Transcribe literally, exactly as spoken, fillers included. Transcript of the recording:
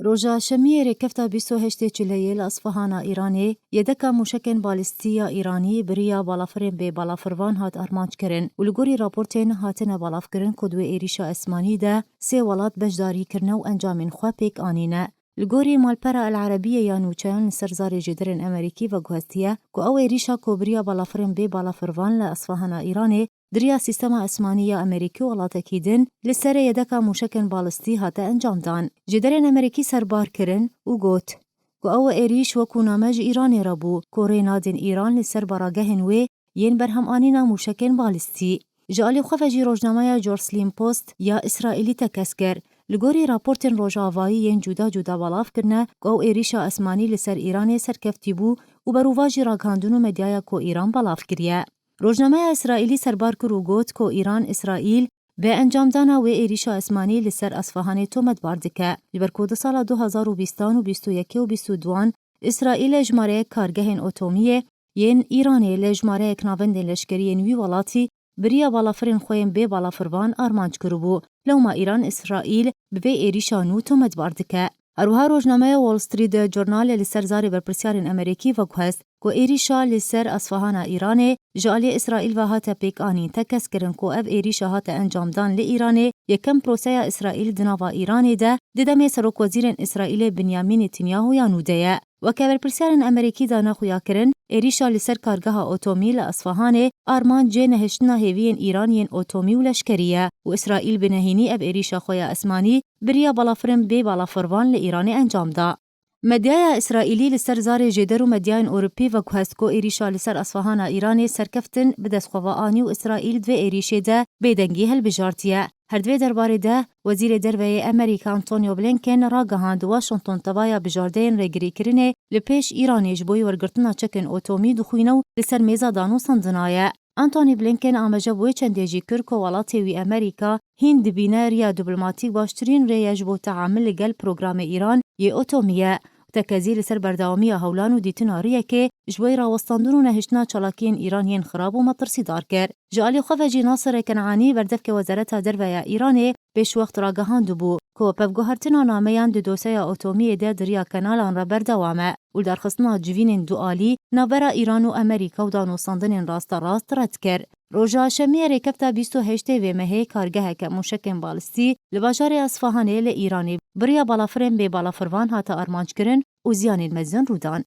Roja Şemiyê rêkefta bîst û heştê çileyê li Esfahana Îranê, yedeka mûşekên balîstî ya Îranî bi riya balafirên bê balafirvan hat armanc kirin û li gorî raportên hatine belavkirin ku di wê êrîşa esmanî de sê welat beşdarî kirine û encamên xwe pêk anîne. Li gorî malpera El Erebiyê ya nûçeyan li ser zarê jêderên Amerîkî veguhestiye ku ew êrîşa ku bi riya balafirên bê balafirvan li Esfahana Îranê di riya sîstema esmanî ya Amerîkî û welatekî din li serê yedeka mûşekên balistî hate encamdan. Jêderên Amerîkî serbar kirin û got ku ew êrîş wekû name ji Îranê re bû ku rê nadin Îran li ser baragehên wê yên berhemanîna mûşekên balistî. Ji alî xwe ve jî rojnameya Jerusalem Post ya Îsraîlî tekez kir. Li gorî raportên rojavayî yên cuda cuda belav kirine ku ew êrîşa esmanî li ser Îranê serkeftî bû û berovajî ragihandin û medyaya ku Îran belav kiriye. Rojnameya Îsraîlî serbar kir û got ku Îran Îsraîl bi encamdana wê êrîşa esmanî li ser Esfahanê tometbar dike. Ji ber ku di sala du hezar û bîstan û bîst û yekê û bîst û duan Îsraîl jimareyek kargehên otomiyê yên Îranê li jimareyek navendên leşkerî yên wî welatî bi riya balafirên xwe yên bê balafirvan armanc kiribû. Lewma Îran Îsraîl bi vê êrîşa nû tometbar dike. Her wiha rojnameya Wall Street Journal li ser zarê berpirsiyarên Amerîkî veguhest ku êrîşa li ser Esfahana Îranê ji alî Îsraîl ve hate pêkanîn tekez kirin ku ev êrîşa hate encamdan li Îranê yekem proseya Îsraîl di nava Îranê de di demê serokwezîrên Îsraîlê Binyamîn Netanyahu ya nû de ye. Weke berpirsiyarên Amerîkî dane xuyakirin, êrîşa li ser kargeha otomî li Esfahanê armancê nehiştina hêviyên Îran yên otomî û leşkerî ye û Îsraîl bi nehînî ev êrîşa xwe ya esmanî bi riya balafirên bê balafirvan li Îranê encam da. Medyaya Îsraîlî li ser zarê jêder û medyayên Ewropî veguhest ku êrîşa li ser Esfahana Îranê serkeftin bi dest xwe ve anî û Îsraîl di vê êrîşê de bêdengî hilbijartiye. Her di vê derbarê de Wezîrê Derve yê Amerîka Antonio Blinken ragihand, Washington tevaya bijardeyên rêgirîkirinê li pêş Îranê ji bo wergirtina çekên otomî dixwîne û li ser mêza danûstandina ye. Antony Blinken amaje bi wê çendê jî kir ku welatê wî Amerîka hîn dibîne riya diplomatîk baştirîn rê ye ji bo teamil li gel programê Îran yê otomî ye. Tekezî li ser berdewamiya hewlan û dîtina riyekê ji bo rawestandin û nehiştina çalakiyên Îran yên xirab û metirsîdar kir. Ji alî xwe ve jî Nasir Kenanî berdevkê Wezareta Derve ya Îranê pêşwext ragihandibû ku pevguhertina nameyan di doseya otomiyê de di riya kenalan re berdewam e û li darxistina civînên dualî navbera Îran û Amerîka û danûstandinên rasterast red kir. Roja Şemiyê rêkefta bîst û heştê vê mehê kargeheke mûşekên balistî li bajarê Esfahanê li Îranê bi riya balafirên bê balafirvan hate armanckirin û ziyanên mezin rû dan.